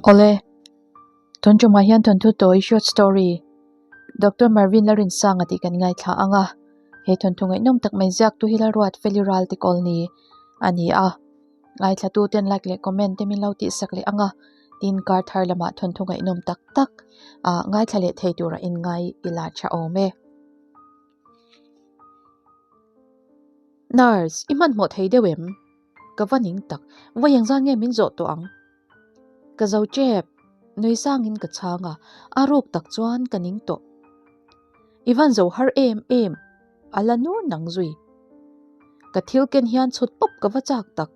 Awle, tun tumah hian thawnthu tawi short story Doctor Marvin Lalrinsanga tih kan ngaithla ang a, he thawnthu ngaihnawm tak mai ziaktu hi Lalruat Feli Ralte Kawlni a ni a, ngaithla tu ten like leh comment te min lo tihsak leh ang a, tin kar thar lamah thawnthu ngaihnawm tak tak ah ngaithla leh thei tura inngai ila tha awm e. Nurse, i hmanhmawh thei deuh em? Ka va ning tak, vawi engzan nge min zawh tawh ang? Ka zo tep, nui sangin ka chhang a, a ruk tak chuan ka ning tawh. I van zo har em em, a la nur nang zui. Ka thil ken hian chhut pawp ka va chak tak.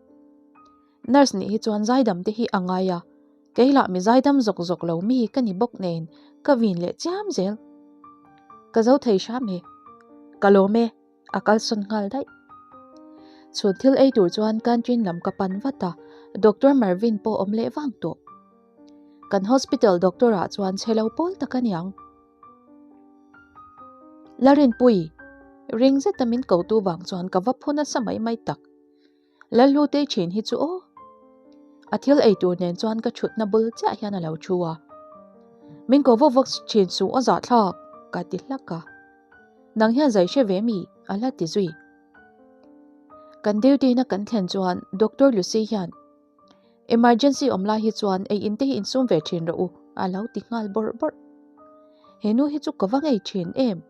Nurse nih hi chuan zaidam te hi a ngai a, kei lah mi zaidam zawk zawk lo mi ka ni bawk nen ka vin leh chiam zel. Ka zo thei hram e, ka lawm e. A kalsawn nghal daih. Chhun thil ei tur chuan canteen lam ka pan vat a, Doctor Marvin pawh awm leh vang tawh. Kan hospital doctor ah chuan chhe lo pawl tak a niang. Larinpui, ring zeta min ko tu vang chuan ka va phu nasa mai mai tak. Lalhlutei thin hi chu aw. A thil ei tur nen chuan ka thutna bul chiah hian a lo thu a. Min ko vawk vawk thin suh a zahthlak ka ti hlak a. Nang hian zai hre ve mi? a la ti zui. Kan duty na kan thlen chuan Doctor Lucy hian Emergency awm lai hi chuan ei in te hi insum ve thin rawh u a lo ti nghal bawrh bawrh. He nu hi chu ka va ngei thin em.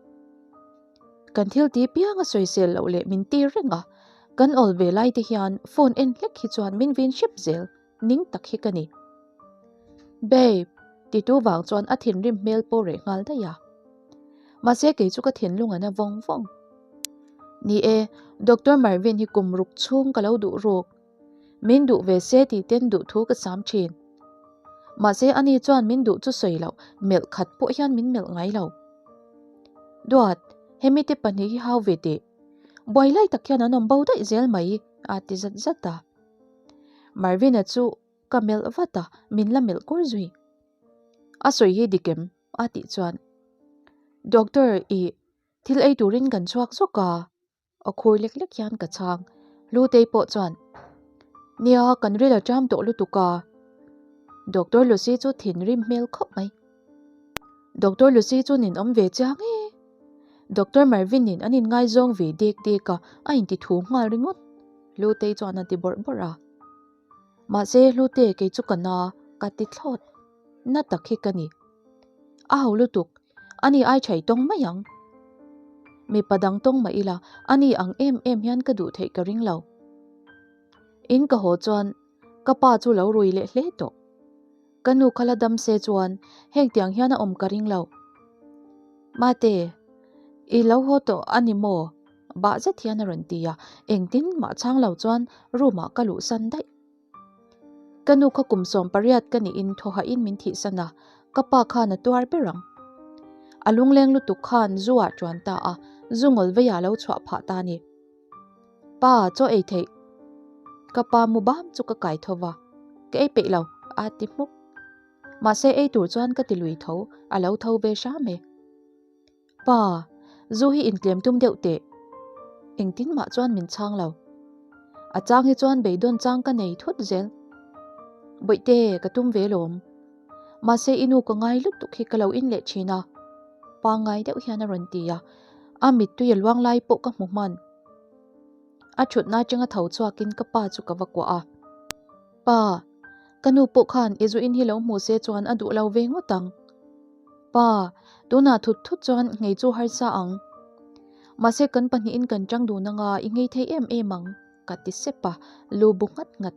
Kan thil ti piang a sawisel loh leh min tir reng a, kan awl ve lai te hian phone en hlek hi chuan min vin hrep zel ning tak hi ka ni. Babe! Titu vang chuan a thinrim hmel pawh reh nghal daih a. Mahse kei chu ka thinlung a na vawng vawng. Ni e, Doctor Marvin hi kum ruk chhung ka lo duh ruk. Min duh ve se tih ten duh thu ka sam thin. Mahse ani chuan min duh chu sawi loh, melh khat pawh hian min melh ngai lo. Duat, hemi te pahnih hi hau ve teh. Buai lai tak hian an awm bo daih zel mai, a ti zat zat a. Marvin-a chu ka melh vat a, min la melh kur zui. A sawi hi dik em? a tih chuan, Doctor, ih, thil ei turin kan chhuak zawk a. A khur lek lek hian ka chhang. Hlutei pawh chuan, Nia, kan ril a ṭam tawh lutuk a. Doctor Lucy chu thinrim hmel khawp mai. Doctor Lucy chu nin awm ve chiang e. Doctor Marvin-in an inngaizawng ve dek dek a, a inti thu nghal ringawt. Hlutei chuan a ti bawrh bawrh a. Mahse, Hlute kei chu ka na, ka ti thlawt. Na tak hi ka ni. A ho lutuk, ani ai thai tawng mai ang. Mipa dang tawng mah ila, ani ang em em hian ka duh theih ka ring lo. In ka haw chuan ka pa chu lo rui leh hle tawh. Ka nu kha la dam se chuan heng tiang hian a awm ka ring lo. Mate, i lo haw tawh a ni maw? Bah zet hian a rawn ti a, engtin mah chhang lo chuan room ah ka luhsan daih. Ka nu kha kum 18 ka niin thawhain min thihsan a, ka pa khan a tuar ber ang. A lungleng lutuk khan zu ah ṭuan ta a, zu ngawl vei ah lo chhuah phah ta a ni. Pa, chaw ei theih. Ka pa mu bam chu ka kai tho va, ka ei peih lo, a ti hmuk. Mahse ei tur chuan ka ti lui tho, a lo tho ve hram e. Pa, zu hi intlem tum deuh teh. Engtin mah chuan min chhang lo. A chang hi chuan beidawn chang ka nei thut zel. Bawihte, ka tum ve lawm. Mahse i nu ka ngai lutuk hi ka lo in leh thin a. Pangngai deuh hian a rawn ti a, a mittui a luang lai pawh ka hmu hman. A thutna atanga tho chhuakin ka pa chu ka va kuah a. Pa, ka nu pawh khan i zu in hi lo hmu se chuan a duh lo ve ngawt ang. Pa, tunah thut thut chuan nghei chu harsa ang. Mahse kan pahnihin kan chang dun anga i nghei thei em em ang, ka ti sep a, lu bu nghat nghat.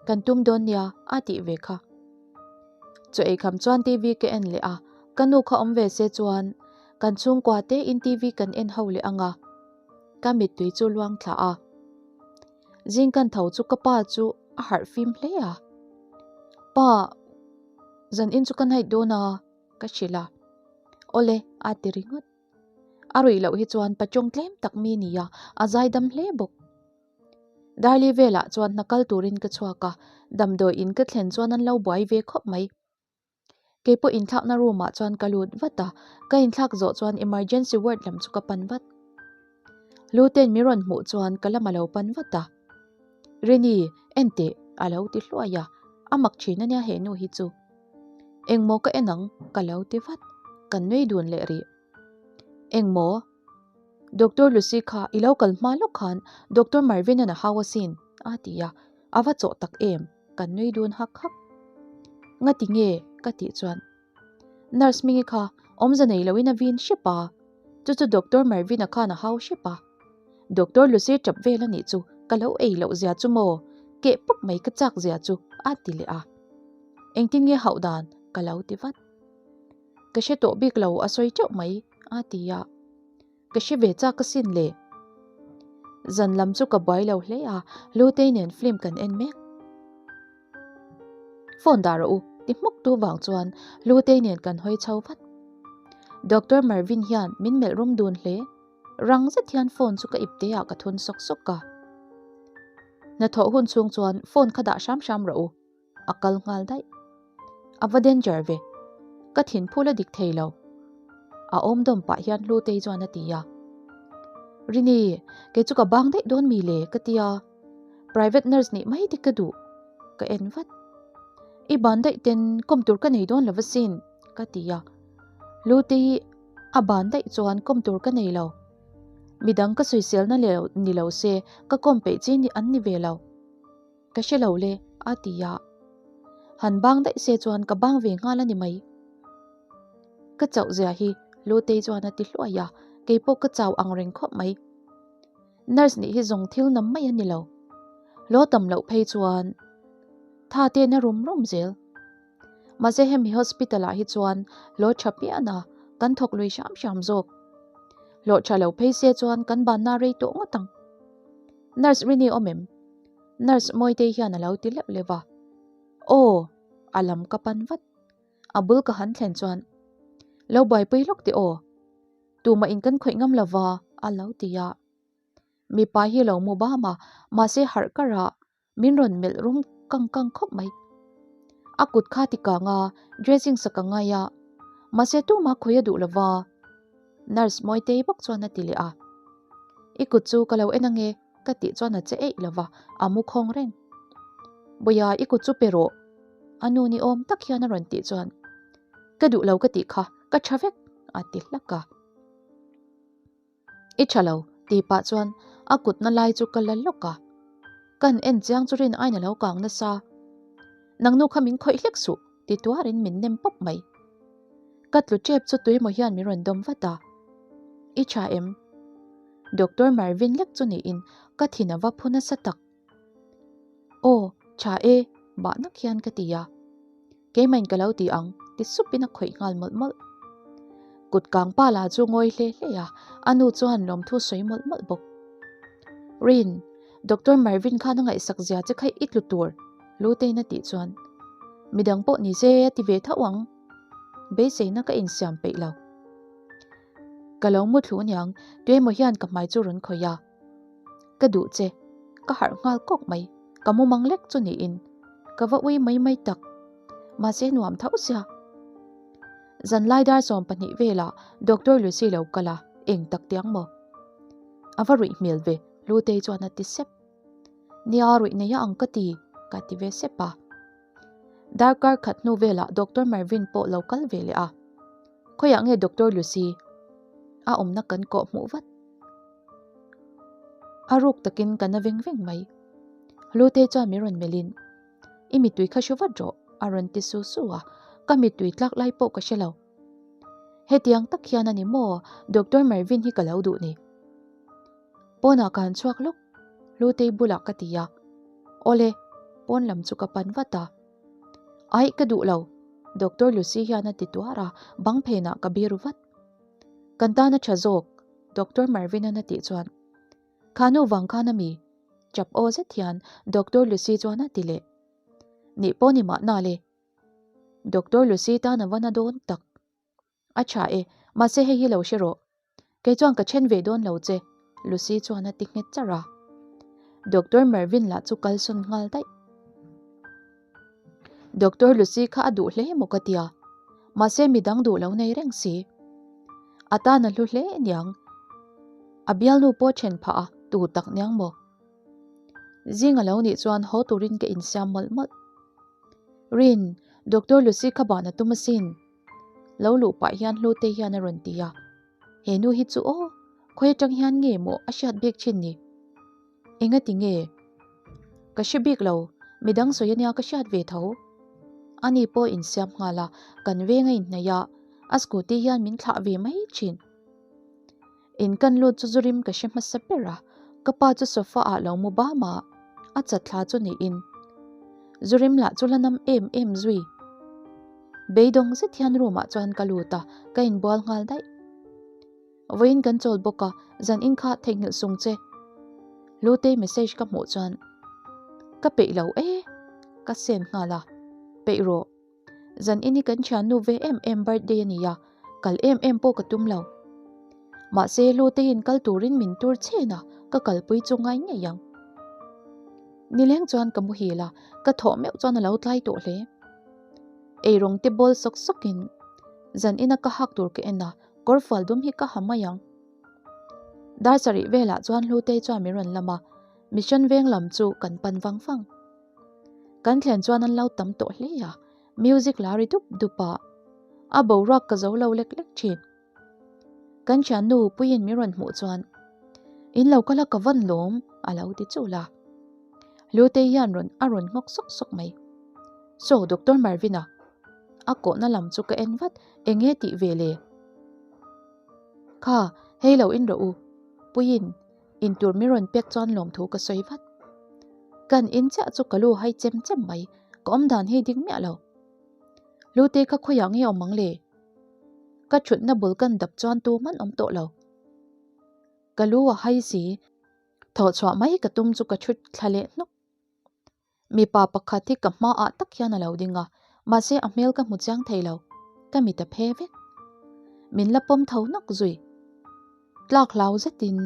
Kan tum dawn nia, a tih ve kha. Chaw ei kham chuan TV ka en leh a, ka nu kha awm ve se chuan kan chhungkua te in TV kan en ho leh anga. Ka mittui chu luang thla a. Zing kan tho chu ka pa chu a harh fim hle a. Pa, zan in chu ka hnaih dawn a, ka hrilh a. Awle, a ti ringawt. A ruih loh hi chuan pachawng tlem tak mi nia, a zaidam hle bawk. Darli velah chuan hna kal turin ka chhuak a, damdawi in ka thlen chuan an lo buai ve khawp mai. Kei pawh inthlakna room ah chuan ka lut vat a, ka inthlak zawh chuan emergency ward lam chu ka pan vat. Lutein min rawn hmuh chuan ka lam a lo pan vat a. Rini, en teh, a lo ti hluai a, A mak thin ania he nu hi chu. Engmaw ka en ang ka lo ti vat. Kan nui dun leh rih. Engmaw? Doctor Lucy kha i lo kal hma lawk khan Doctor Marvin-a'n a hau asin a ti a, a va chawh tak em? Kan nui dun hak hak. Ngati nge? ka tih chuan Nurse Hmingi kha awmze nei loin a vin hrep a, chu chu Doctor Marvin-a khan a hau hrep a. Doctor Lucy tap vel a nih chu ka lo ei loh zia chu maw, keh pawp mai ka chak zia chu a ti leh a. Engtin nge hauh dan ka lo ti vat. Ka hre tawh bik lo a sawi teuh mai a ti a. Ka hre ve chak asin le. Zan lam chu ka buai lo hle a, Lutei nen film kan en mek. Phone dah rawh u, ti hmuk tu vang chuan Lutei nen kan hawi chho vat. Doctor Marvin hian min melh rum dun hle. Rang zet hian phone chu ka ipte ah ka thun sawk sawk a. Hnathawh hun chhung chuan phone kha dah hram hram rawh u. A kal nghal daih. A va danger ve. Ka thin phul a dik thei lo. A awm dawm pah hian Hlutei chuan a ti a. Rini, kei chu ka bang daih dawn mi le ka ti a. Private nurse nih mai te ka duh. Ka en vat. I ban daih ten kawm tur ka nei dawn lo asin ka ti a. Hlutei a ban daih chuan kawm tur ka nei lo. Midang ka sawiselna leh ni lo se ka kawm peih chi an ni ve lo. Ka hre lo le, a ti a. Han bang daih se chuan ka bang ve nghal a ni mai. Ka chauh zia hi Lutei chuan a ti hluai a, kei pawh ka chau ang reng khawp mai. Nurse nih hi zawng thil nam mai a ni lo. Law tam loh phei chuan tha te na rum rum zel. Mahse hemi hospital ah hi chuan hlawh tha pian a, kan thawk lui hram hram zawk. Hlawh tha lo phei se chuan kan banna rei tawh ngawt ang. Nurse Rini awm em? Nurse Mawitei hian a lo ti leuh leuh a. Aw! A lam ka pan vat. A bul ka han thlen chuan, Lo buaipui lawk teh aw. Tumah in kan khawih ngam lova, a lo ti a. Mipa hi lo mu bam a, mahse harh karah min rawn melh rum kang kang khawp mai. A kut kha ti kang a, dressing sak a ngai a, mahse tumah khawih a duh lova. Nurse Mawitei bawk chuan a ti leh a. I kut chu ka lo en ange. Ka tih chuan a che eih lo va, a mu khawng reng. Bawia, i kut chu pe rawh. A nu ni awm tak hian a rawn tih chuan, Ka duh lo ka tih kha, ka tha vek, a ti hlak a. I tha lo, tih pah chuan a kutna lai chu ka la lawk a. Kan en chiang chu rin aiin a lo kang nasa. Nang nu kha min khawih hlek suh, ti tuarin min nem pawp mai. Ka tlu tep chu tuimaw hian min rawn dawm vat a. I tha em? Doctor Marvin lek chu niin ka thin a va phu nasa tak. Aw, tha e, bah nak hian ka ti a. Keimain ka lo ti ang, ti supin a khawih nghal mawlh mawlh. Kut kang pa lah chu ngawi hle hle a, a nu chuan lawmthu sawi mawlh mawlh bawk. Rin, Doctor Marvin khan a ngaihsak zia che kha i tlu tur, Lutein a tih chuan, Midang pawh ni se a ti ve tho ang. Beiseina ka insiam peih lo. Ka lo mu thlu aniang, tuemaw hian ka hmai chu rawn khawih a. Ka duh che, ka harh nghal kawk mai, ka mu mang lek chu niin, ka va ui mai mai tak. Mahse nuam tho sia. Zanlai dar 12 velah Doctor Lucy lo kal a, eng tak tiang maw? A va ruih hmel ve, Lutei chuan a ti sep. Nia ruih nei a ang ka ti, ka ti ve sep a. Darkar khat hnu velah Doctor Marvin pawh lo kal ve leh a. Khawiah nge Doctor Lucy? A awmna kan kawh hmuh vat. A ruk takin ka na veng veng mai. Lutei chuan min rawn melhin, I mittui kha hru vat rawh, a rawn ti su su a, ka mittui tlak lai pawh ka hre lo. Hetiang tak hian a ni maw Doctor Marvin hi ka lo duh ni? Pawnah ka han chhuak lawk, Lutei bulah ka ti a. Awle, pawn lam chu ka pan vat a. Aih ka duh lo, Doctor Lucy hian a ti tuar a, bang phenah ka biru vat. Kan tan a tha zawk, Doctor Marvin-an a tih chuan. Kha nu vang khan a mi? Chap aw zet hian Doctor Lucy chuan a ti leh. Nih pawh ni mahna le. Doctor Lucy tan a va na dawn tak. A tha e, mahse hei hi lo hre rawh. Kei chuan ka then ve dawn lo che, Lucy chuan a ti nghet charh a. Doctor Mervyn lah chu kalsawn nghal daih. Doctor Lucy kha a duh hle maw ka tia, mahse midang duh lo nei reng si. A tan a hlu hle niang. A bialnu pawh then phah a, tu tak niang maw? Zing a lo nih chuan haw turin ka insiam mawlh mawlh. Rin, Doctor Lucy kha ban a tum asin. Lo luh pah hian Hlute hian a rawn ti a. He nu hi chu aw, khawi atang hian nge maw a hriat bik thin ni? Engati nge? Ka hre bik lo, midang sawi ania ka hriat ve tho. Ani pawh insiam nghal a, kan veng a inhnaih a, a scooty hian min thlah ve mai thin. In kan lut chu zu rim ka hre hmasa ber a, ka pa chu sofa ah lo mu bam a, a chat thla chu niin. Zu rim lah chu la nam em em zui. Beidawng zet hian room ah chuan ka lut a, ka inbual nghal daih. Vawiin kan chawl bawk a, zan in kha theihnghilh sung che. Lutei message ka hmuh chuan ka peih lo e, ka send nghal a, peih rawh. Zan in hi kan thiannu ve em em birthday a ni a, kal em em pawh ka tum lo. Mahse Luteiin kal turin min tur chhen a, ka kalpui chu ngai ngei ang. Nileng chuan ka muhil a, ka thawh meuh chuan a lo tlai tawh hle. Eirawng te bawl sawk sawkin zan ina ka hak tur ka en a, Kawrfual dum hi ka ha mai ang. Dar sarih velah chuan Hlutei chuan min rawn lam a, Mission veng lam chu kan pan vang vang. Kan thlen chuan an lo tam tawh hle a, music la ri dup dup a, a boruak ka zo lo lek lek thin. Kan thiannu Puiin min rawn hmuh chuan, In lo kal a ka vawn lawm, a lo ti chul a. Hlutei hian rawn a rawn nghawk sawk sawk mai. Saw Doctor Marvin-a, A kawhna lam chu ka en vat, eng nge tih ve le? Kha, hei lo in rawh u. Puiin, in tur mi rawn pek chuan lawmthu ka sawi vat. Kan in chiah chu ka lu hai chem chem mai, ka awm dan hi ding miah lo. Lute kha khawiah nge awm ang le? Ka thutna bul kan dap chuan tu man awm tawh lo. Ka lu a hai si, thawh chhuah mai ka tum chu ka thut thla leh hnawk. Mipa pakhat hi ka hmaah tak hian a lo ding a, mahse a hmel ka hmu chiang thei lo, ka mit a phe vek. Min la pawm tho nawk zui. Tlak hlau zetin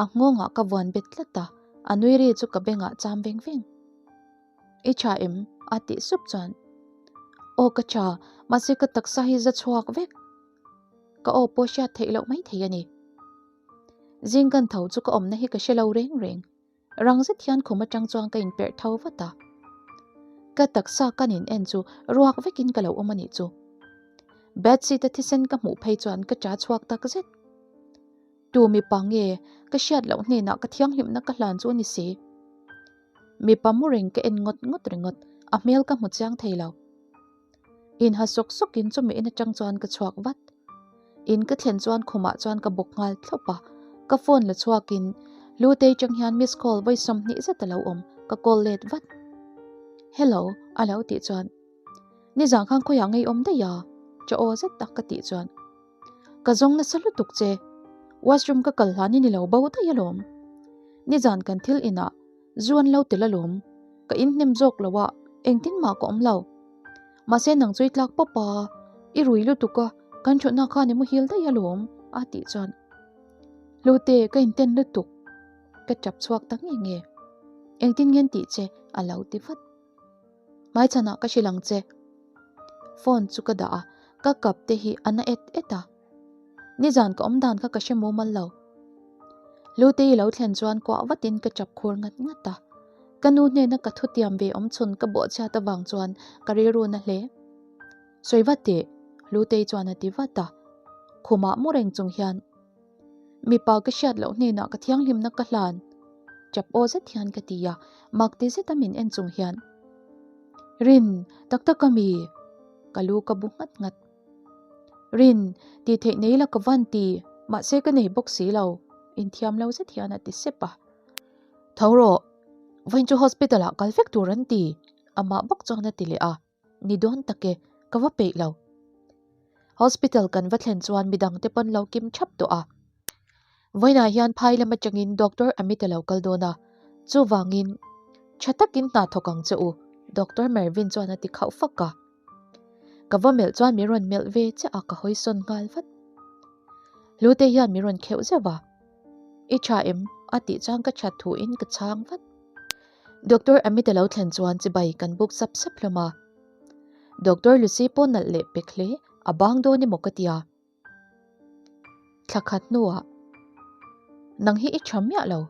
a nghawngah ka vuan bet tlat a, a nui ri chu ka bengah cham veng veng. I tha em? a tih sup chuan. Aw ka tha, mahse ka taksa hi za chhuak vek. Ka aw pawh hriat theih loh mai thei a ni. Zing kan tho chu ka awmna hi ka hre lo reng reng. Rang zet hian khum atang chuan ka inperh tho vat a. Ka taksa kan in en chu ruak vekin ka lo awm a nih chu. Bedsheet a thisen ka hmuh phei chuan ka cha chhuak tak zet. Tu mipa nge ka hriat loh hnenah ka thianghlimna ka hlan chu a ni si. Mipa mu reng ka en ngawt ngawt ringawt, a hmel ka hmu chiang thei lo. Inha sawk sawkin chumi in atang chuan ka chhuak vat. In ka thlen chuan khumah chuan ka bawk nghal thlawp a, ka phone la chhuakin Hlutei chang hian miss call vawi 20 zet a lo awm, ka call let vat. Hello a lo tih chuan Nizan khan khawiah ngei awm daih a? Chaw aw zet tak ka tih chuan Ka zawng nasa lutuk che, washroom ka kal hlan i ni lo bo daih alawm. Nizan kan thil inah Zu an lo tel alawm, ka inhnem zawk lo a, engtin mah ka awm lo. Mahse nang chu i tlak pawp a, i rui lutuk a, kan thutna khan i muhil daih alawm, a tih chuan. Hlute, ka inten lutuk, ka tap chhuak ta nge nge. Engtin ngen tih che, a lo ti vat. Hmaichhanah ka hrilh ang che. Phone chu ka dah a, ka kap te hi a na et et a. Nizan ka awm dan kha ka hre mumal lo. Lutei lo thlen chuan kuah vatin ka chap khur ngat ngat a. Ka nu hnena ka thutiam ve awm chhun ka bawhchhiat avang chuan ka rilru na hle. Sawi vat teh, Lutei chuan a ti vat a. Khumah mu reng chung hian mipa ka hriat loh hnenah ka thianghlimna ka hlan. Chap aw zet hian ka ti a, mak ti zeta min en chung hian. Rin, tak tak a mi? Ka lu ka bu nghat nghat. Rin, tih theih nei la ka van ti, mahse ka nei bawk si lo, inthiam lo zet hian a ti sep a. Tho rawh, vawiin chu hospital ah kal vek tur an ti, amah bawk chuan a ti leh a, ni dawn tak e, ka va peih lo. Hospital kan va thlen chuan midang te pawn lo kim thap tawh a. Vawiinah hian phai lam atangin Doctor Amit a lo kal dawn a, chuvangin tha takin hna thawk ang che u, Doctor Mervin chuan a ti khauh fak a. Ka va melh chuan min rawn melh ve chiah a, ka hawi sawn nghal vat. Hlute hian min rawn kheuh zeuh a, I tha em? a tih chuan ka that thuin ka chhang vat. Doctor Amit a lo thlen chuan chibai kan buk sap sap hlawm a. Doctor Lucy pawh nalh leh pek hle, a bang dawn emaw ka tia. Thla khat hnuah, Nang hi i tha miah lo,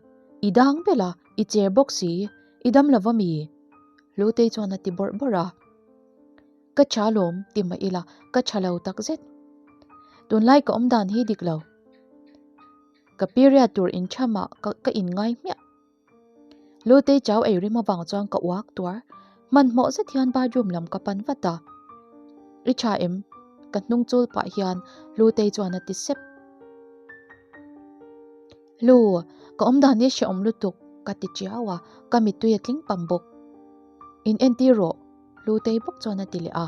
i dang bel a, i cher bawk si, i dam lo va mi? Hlutei chuan a ti bawrh bawrh a. Ka tha lawm ti mah ila ka tha lo takzet. Tunlai ka awm dan hi dik lo. Ka period tur inchhamah ka ka inngai hmiah. Lutei chau ei rim avang chuan ka uak tuar. Hmanhmawh zet hian bathroom lam ka pan vat a. I tha em? Ka hnung chul pah hian Lutei chuan a ti sep. Lu, ka awm dan hi hrehawm lutuk ka ti chiau a, ka mittui a tling pam bawk. In entir rawh, Lutei bawk chuan a ti leh a.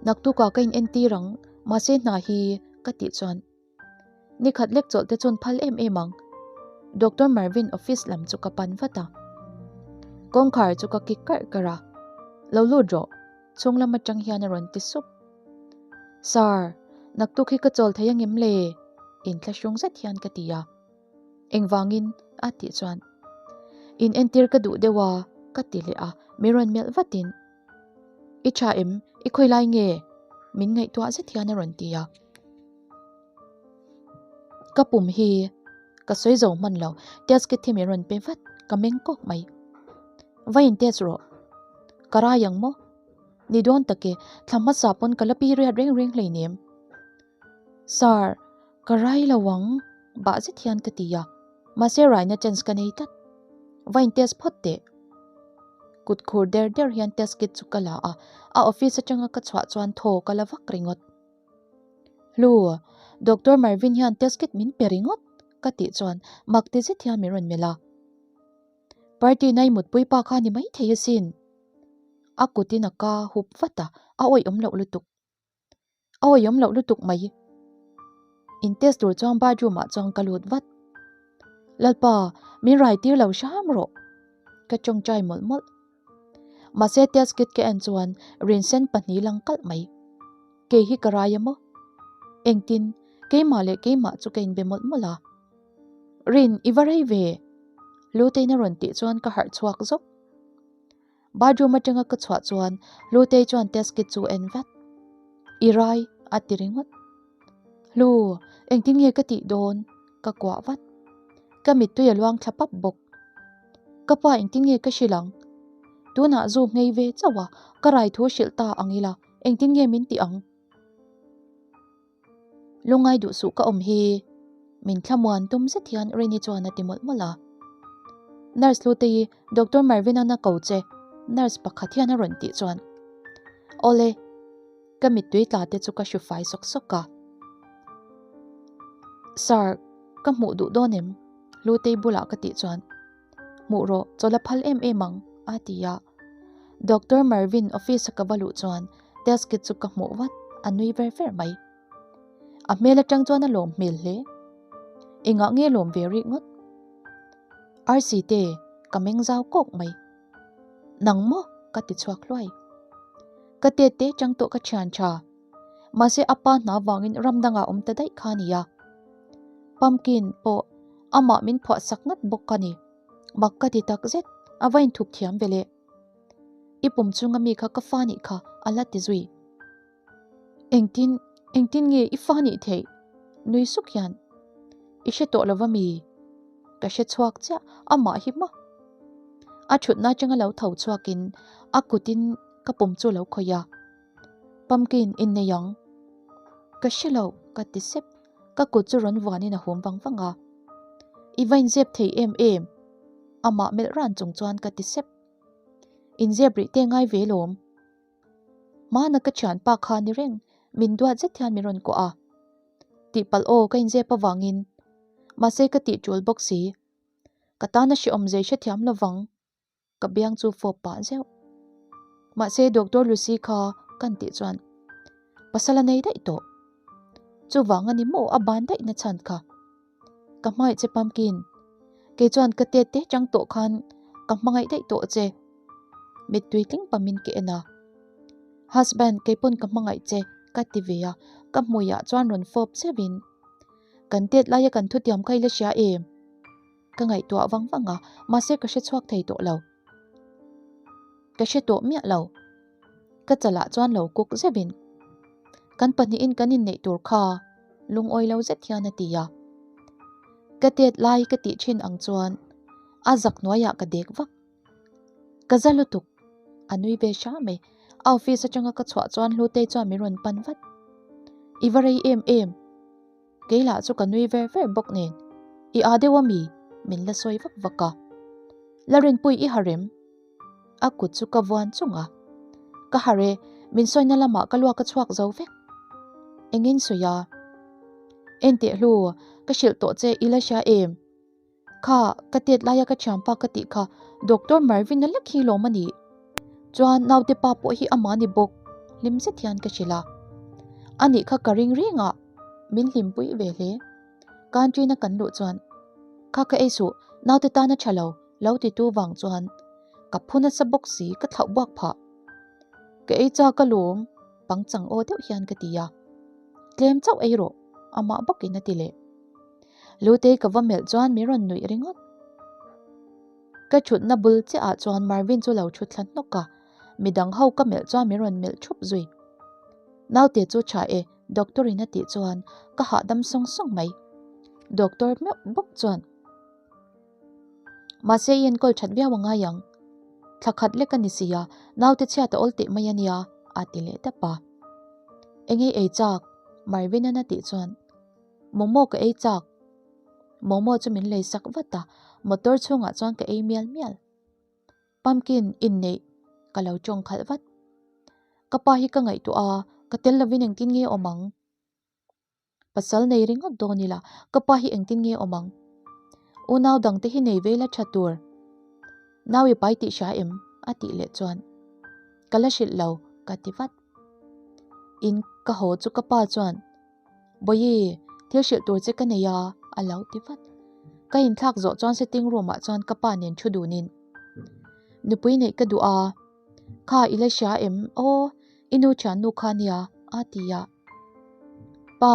Naktukah ka in entir ang, mahse hna hi ka tih chuan Nikhat lek chawlh te chuan phal em em ang. Doctor Marvin office lam chu ka pan vat a. Kawngkhar chu ka kik karh karh a. Lo lut rawh, chhung lam atang hian a rawn ti sup. Sir, naktuk hi ka chawl thei angem le? Inthlahrung zet hian ka ti a. Engvangin? a tih chuan In entir ka duh deuh a, ka ti leh a, min rawn melh vatin. I tha em? I khawi lai nge? Min ngaihtuah zet hian a rawn ti a. Ka pum hi ka sawi zo hman lo, test kit hi min rawn pe vat, ka meng kawk mai. Va in test rawh. Ka rai ang maw? Ni dawn tak e, thla hmasa pawn ka la pi riat reng reng hleinem. Sir, ka rai lo ang, bah zet hian ka ti a, mahse raina chance ka nei tlat. Va in test phawt teh. Kut khur der der hian test kit chu ka la a, a office atanga ka chhuah chuan thaw ka la vak ringawt. Hlu, Doctor Marvin hian test kit min pe ringawt, ka tih chuan mak ti zet hian min rawn melh a. Party nai mutpui pa kha ni maithei asin. A kutin a ka hup vat a, a awih awm loh lutuk. A awih awm loh lutuk mai. In test tur chuan bathroom ah chuan ka lut vat. Lalpa, min rai tir lo hram rawh. Ka tawngtai mawlh mawlh. Mahse test kit ka en chuan rinsen pahnih lang kalh mai. Kei hi ka rai a maw? Engtin, keimah leh keimah chu ka inbe mawlh mawlh a. Rin, i va rei ve? Lutein a rawn tih chuan ka harh chhuak zawk. Bathroom atanga ka chhuah chuan Lutei chuan test kit chu en vat. I rai, a ti ringawt. Hlu, engtin nge ka tih dawn? Ka kuah vat. Ka mittui a luang thla pap bawk. Ka pa engtin nge ka hrilh ang? Tunah zu nghei ve chauh a, ka rai thu hrilh ta ang ila, engtin nge min tih ang? Lungai duh suh ka awm hi. Min thlamuan tum zet hian Rini chuan a ti mawlh mawlh a. Nurse Lutei, Doctor Marvin-a'n a ko che, nurse pakhat hian a rawn tih chuan. Awle, ka mittui tla te chu ka hru fai sawk sawk a. Sir, ka hmuh duh dawn em? Lutei bulah ka tih chuan. Hmuh rawh, chawlh a phal em em ang, a ti a. Doctor Marvin office a ka va luh chuan test kit chu ka hmuh vat, a nui ver ver mai. A hmel atang chuan a lawm hmel hle. Engah nge lawm ve rih ngawt? RC te, ka meng zau kawk mai. Nang maw? ka ti chhuak hluai. Ka tet te chang tawh ka thian tha. Mahse a pa hna vangin ram dangah awm ta daih kha nia. Pumpkin pawh amah min phuah sak ngat bawk ka ni. Mak ka ti tak zet, a va inthup thiam ve le. I pum chunga mi kha ka fa nih kha a la ti zui. Engtin, engtin nge i fa nih theih? Nui suk hian, I hre tawh lova mi? Ka hre chhuak chiah, amah hi maw? A thutna atanga lo tho chhuakin a kutin ka pum chu lo khawih a. Pumpkin innei ang. Ka hre lo, ka ti sep. Ka kut chu rawn vuanin a hum vang vang a. I va inzep thei em em? Amah melh ran chung chuan ka ti sep. Inzep rih te ngai ve lawm. Hmana ka thianpa kha ni reng, min duat zet hian min rawn kuah a. Tihpalh aw ka inzep avangin. Mahse ka tih tul bawk si. Ka tana hrehawm zei hrethiam lovang. Ka biang chu fawp pah zeuh. Mahse Doctor Lucy kha kan tih chuan pasal a nei daih tawh. Chuvang a ni maw a ban daih na chhan kha. Ka hmangaih che Pumpkin. Kei chuan ka tet te chang tawh khan ka hmangaih daih tawh che. Mittui tling pamin ka en a. Husband kei pawn ka hmangaih che ka ti ve a, ka hmuiah chuan rawn fawp zeuhin kan tet laia kan thutiam kha i la hria em? Ka ngaihtuah vang vang a, mahse ka hre chhuak thei tawh lo. Ka hre tawh miah lo. Ka chalah chuan lo kuk zeuhin kan pahnihin kan inneih tur kha lungawi lo zet hian a ti a. Ka tet lai ka tih thin ang chuan a zak hnuaiah ka dek vak. Ka za lutuk, a nui ve hram mai. A office atanga ka chhuah chuan Hlutei chuan min rawn pan vat. I va rei em em. Kei lah chu ka nui ver ver bawk nen. I aa deuh ami? Min la sawi vak vak a. La rinpui i ha rem. A kut chu ka vuan chung a. Ka ha re, min sawina lamah ka luak a chhuak zo vek. Engin sawi a? Enteh hlu, ka hrilh tawh che i la hria em? Kha, ka tet laia ka thianpa ka tih kha Doctor Marvin-a lek hi lawm a nih. Chuan naute pa pawh hi amah ni bawk, hlim zet hian ka hrilh a. A nih kha ka ring reng a, min hlimpui ve hle. Canteen-a kan luh chuan, Kha ka ei suh, naute tan a tha lo, lo titu vang chuan ka phu nasa bawk si ka thlauh buak phah. Ka ei chak alawm, pangchang aw deuh hian ka ti a. Tlem chauh ei rawh, amah bawkin a ti leh. Lutei ka va melh chuan min rawn nuih ringawt. Ka thutna bul chiah ah chuan Marvin chu lo thu thla hnawk a, midang ho ka melh chuan min rawn melh thup zui. Naute chu tha e, doctor in a tih chuan ka hahdam sawng sawng mai. Doctor meuh bawk chuan. Mahse i enkawl that viau a ngai ang. Thla khat lek a ni si a, naute chhiat a awl teh mai a nia, a ti leh tap a. Eng ei ei chak? Marvin-an a tih chuan. Momo ka ei chak. Momo chu min lei sak vat a, motor chhungah chuan ka ei mial mial. Pumpkin inneih ka lo tawng khalh vat. Ka pa hi ka ngaihtuah a, ka tel lovin engtin nge awm ang? Pasal nei ringawt dawn ila, ka pa hi engtin nge awm ang? Unau dangte hi nei ve la tha tur. Nau i pai tih hria em? a tih leh chuan ka la hrilh lo ka ti vat. In ka haw chu ka pa chuan Bawihi, thil hrilh tur che ka nei a, a lo ti vat. Ka inthlak zawh chuan sitting room ah chuan ka pa nen thu dunin, Nupui neih ka duh a, kha i la hria em? Aw, i nu thiannu kha a nia, a ti a. Pa,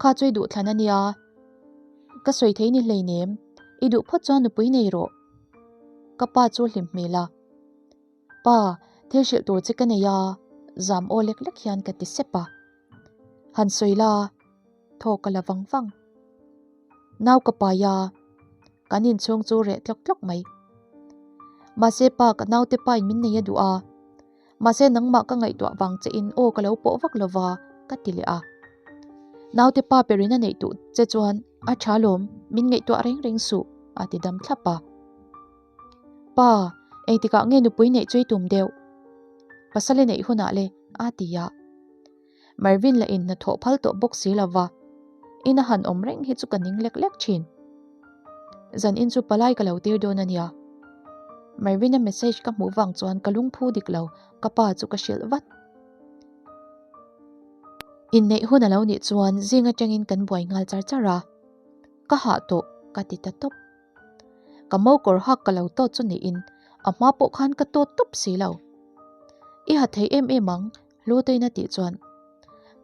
kha chu i duh thlan a nia. Ka sawi thei ni hleinem, i duh phawt chuan nupui nei rawh. Ka pa chu hlim hmel a. Pa, thil hrilh tur che ka nei a, zam aw lek lek hian ka ti sep a. Han sawi la, thaw ka la vang vang. Nau ka pai a, kan inchhung chu reh tlawk tlawk mai. Mahse pa ka naute pain min nei a duh a, mahse nangmah ka ngaihtuah vang che in aw ka lo pawh vak lova ka ti leh a. Naute pa perin a neih duh che chuan a tha lawm, min ngaihtuah reng reng suh a ti dam thlap a. Pa, engtikah nge nupui neih chu i tum deuh? Pasal i neih hunah le, a ti a. Marvin lah in hnathawh phal tawh bawk si lo va, ina han awm reng hi chu ka ning lek lek thin. Zan in chu palai ka lo tir dawn a nia. Marvin-a message ka hmuh vang chuan ka lungphu dik lo, ka pa chu ka hrilh vat. Inneih hun a lo nih chuan zing atangin kan buai nghal char char a, ka hah tawh ka ti ta tawp. Ka mo kawr hak ka lo tawt chu niin a hma pawh khan ka tawt tawp si lo. I ha thei em em ang, Hlutei'n a tih chuan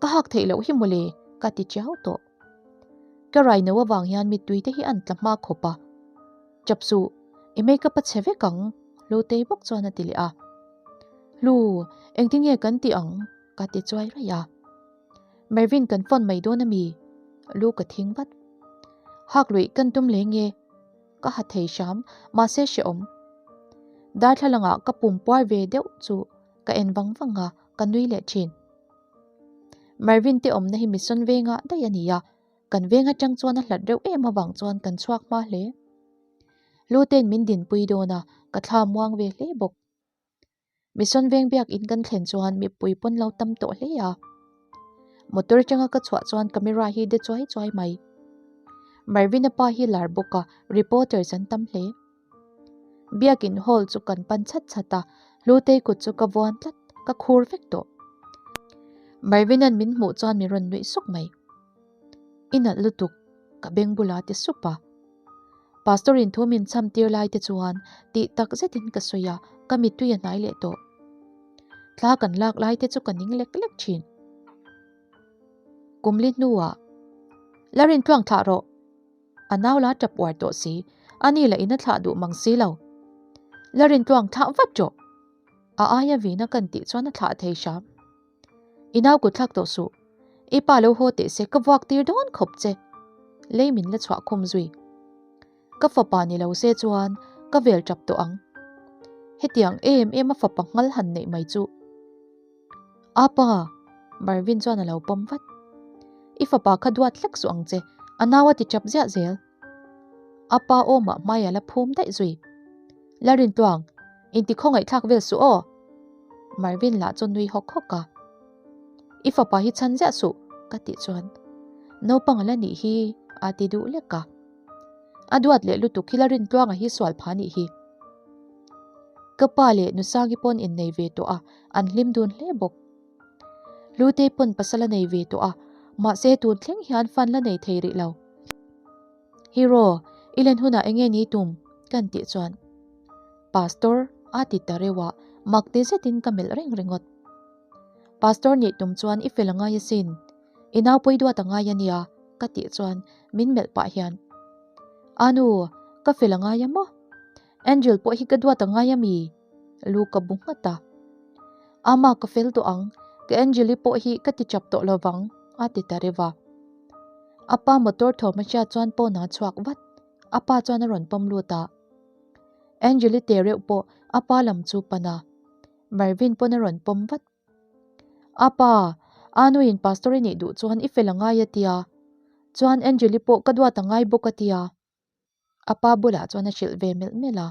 ka hak theih loh hi mawle ka ti chiau tawh. Ka raino avang hian mittui te hi an tla hma khawp a. Chap suh, i makeup a chhe vek ang, Hlutei bawk chuan a ti leh a. Hlu, engtin nge kan tih ang? ka ti chuai raih a. Mervin kan phone mai dawn ami? Lu ka thing vat. Hak luih kan tum leh nge? Ka ha thei hram, mahse hrehawm. Darthlalangah ka pum puar ve deuh chu ka en vang vang a, ka nui leh thin. Mervin te awmna hi mission vengah daih a ni a, kan veng atang chuan a hlat reuh em avang chuan kan chhuak hma hle. Lutein min dinpui dawn a, ka thla muang ve hle bawk. Mission veng biakin kan thlen chuan mipui pawn lo tam tawh hle a. Motor atanga ka chhuah chuan camera hi de chuai chuai mai. Marvin-a pa hi lar bawk a, reporters an tam hle. Biakin hall chu kan pan chhat chhat a, Hlutei kut chu ka vuan tlat, ka khur vek tawh. Marvin-a'n min hmuh chuan min rawn nuih suk mai. I nalh lutuk, ka beng bula ti sup a. Pastor in thu min cham tir lai te chuan tih tak zetin ka sawi a, ka mittui a hnai leh tawh. Thla kan lak lai te chu ka ning lek lek thin. Kum li hnuah, La rintluang thlah rawh! A nau la tap uar tawh si, a ni lah in a thlah duh mang si lo. La rintluang thlah vat rawh! A aia vina kan tih chuan a thlah thei hram. I nau kut thlak tawh suh. I pa lo haw teh se ka vuak tir dawn khawp che. Lei min la chhuah khum zui. Ka fapa ni lo se chuan ka vel tap tawh ang. Hetiang em em a fapa nghal han neih mai chu. Apa! Marvin chuan a lo pawm vat. I fapa kha duat hlek suh ang che, a nau a ti chap ziah zel. Apa awmah hmai a la phum daih zui. Lalrintuang, inti khawngaihthlak vel suh aw! Marvin lah chu nui hawk hawk a. I fapa hi chhan ziah suh, ka tih chuan naupang a la nih hi a ti duh lek a. A duat leh lutuk hi Lalrintluanga hi sual pha nih hi. Ka pa leh Nusangi pawn innei ve tawh a, an hlim dun hle bawk. Hlutei pawn pasal a nei ve tawh a, mahse tun thleng hian fan la nei thei rih lo. Hero, i len hunah eng nge ni tum? Kan tih chuan Pastor a ti ta reuh a, mak ti zetin ka melh reng ringawt. Pastor nih tum chuan i fel a ngai asin, i naupui duat a ngai a nia ka tih chuan min melh pah hian Anu, ka fel a ngai a maw? Angel pawh hi ka duat a ngai a mi? Lu ka bu nghat a. Ama ka fel tawh ang, ka Angel-i pawh hi ka ti chap tawh lo vang, a ti ta reuh a. A pa motor thawm a hriat chuan pawn a chhuak vat, a pa chuan a rawn pawm lut a. Angel-i te reuh pawh a pa lam chu pan a, Marvin pawn a rawn pawm vat. A pa, Anuin pastor i nih duh chuan i fel a ngai a tia, chuan Angel-i pawh ka duat a ngai bawk a tia. A pa bulah chuan a hrilh ve melh melh a.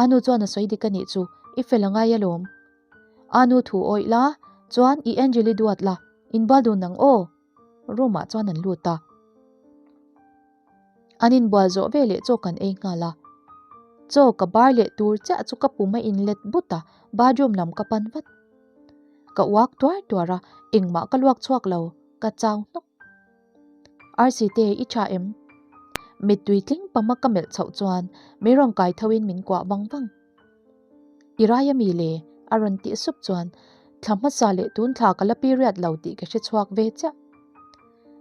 Anu chuan a sawi dik a nih chu, i fel a ngai alawm. Anu thu awih la, chuan i Angel i duat la, inbual dun ang aw. Room ah chuan an lut a. An inbual zawh ve leh chaw kan ei nghal a. Chaw ka bar leh tur chiah chu ka pum a inlet but a, bathroom lam ka pan vat. Ka uak tuar tuar a, engmah ka luak chhuak lo, ka chau hnawk. Arsi te i tha em? Mittui tling pama ka melh chhoh chuan min rawn kai tho in min kuah vang vang. I rai ami le? A rawn tih sup chuan thla hmasa leh tun thla ka la period lo tih ka hre chhuak ve chiah.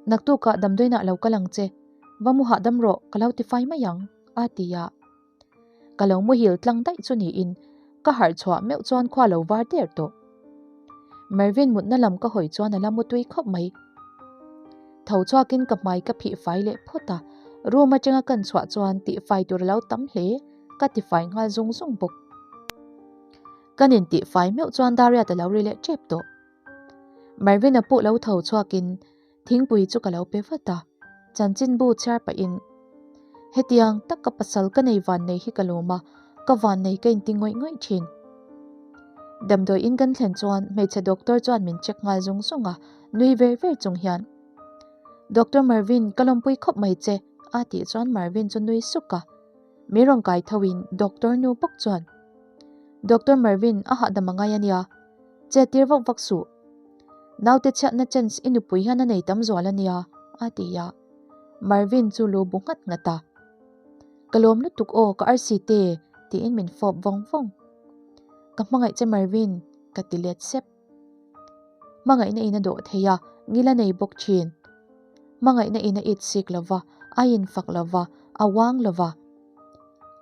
Naktukah damdawiinah lo kal ang che, va mu hahdam rawh ka lo tifai mai ang a ti a. Ka lo muhil tlang daih chu niin ka harh chhuah meuh chuan khua lo var der tawh. Mervin mutna lam ka hawi chuan a la mutui khawp mai. Tho chhuakin ka hmai ka phih fai leh phawt a, room atanga kan chhuah chuan tihfai tur a lo tam hle, ka tifai nghal zung zung bawk. Kan intihfai meuh chuan Dariat a lo ri leh tep tawh. Mervin-a pawh lo tho chhuakin Thingpui chu ka lo pe vat a, chanchinbu chhiar pahin, Hetiang tak ka pasal ka nei vannei hi ka lawm a, ka vannei ka inti ngawih ngawih thin. Damdawi in kan thlen chuan hmeichhe doctor chuan min check nghal zung zung a, nui ver ver chung hian, Doctor Marvin ka lawmpui khawp mai che, a tih chuan Marvin chu nui suk a, min rawn kai tho in doctor nu bawk chuan, Doctor Marvin a hahdam a ngai a nia, che tir vak vak suh. Naute chhiatna chance i nupui hian a nei tam zual a nia, a ti a. Marvin chu lu bu nghat nghat a. Ka lawm lutuk aw ka arsi te, tiin min fawp vawng vawng. Ka hmangaih che Marvin, ka ti let sep. Hmangaihna in a dawh thei a, ngil a nei bawk thin. Hmangaihna in a it sik lo va, a infak lo va, a uang lo va.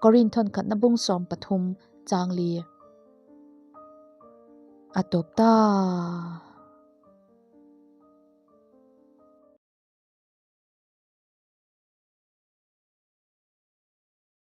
Korin thawnkhatna bung 13 chang li. A tawp ta.